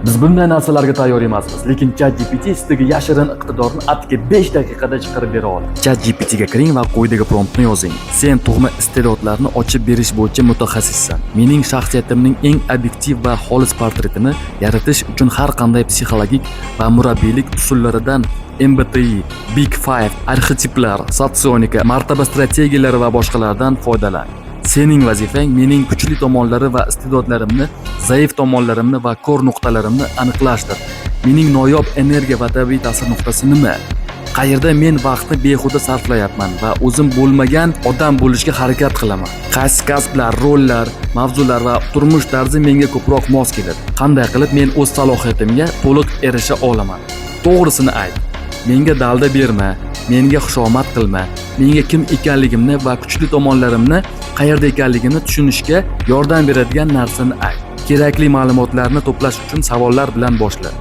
Biz bunday narsalarga tayyor emasmiz, lekin ChatGPT sizdagi yashirin iqtidorni atigi 5 daqiqada chiqarib bera oladi. ChatGPT ga kiring va quyidagi promptni yozing: "Sen tug'ma iste'dodlarni ochib berish bo'yicha mutaxassissan. Mening shaxsiyatimning eng obyektiv va xolis portretini yaratish uchun har qanday psixologik va murabbiylik usullaridan, MBTI, Big Five, arxetiplar, sotsionika, martaba strategiyalari va boshqalardan foydalan. Sening vazifang mening kuchli tomonlari va iste'dodlarimni, zaif tomonlarimni va ko'r nuqtalarimni aniqlashdir. Mening noyob energiya va tabiiy ta'sir nuqtasi nima? Qayerda men vaqtni behuda sarflayapman va o'zim bo'lmagan odam bo'lishga harakat qilaman? Qaysi kasblar, rollar, mavzular va turmush tarzi menga ko'proq mos keladi? Qanday qilib men o'z salohiyatimga to'liq erisha olaman? To'g'risini ayt. Menga dalda berma, menga xushomad qilma. Menga kim ekanligimni va kuchli tomonlarimni qayerda ekanligimni tushunishga yordam beradigan narsani ayt. Kerakli ma'lumotlarni to'plash uchun savollar bilan boshla."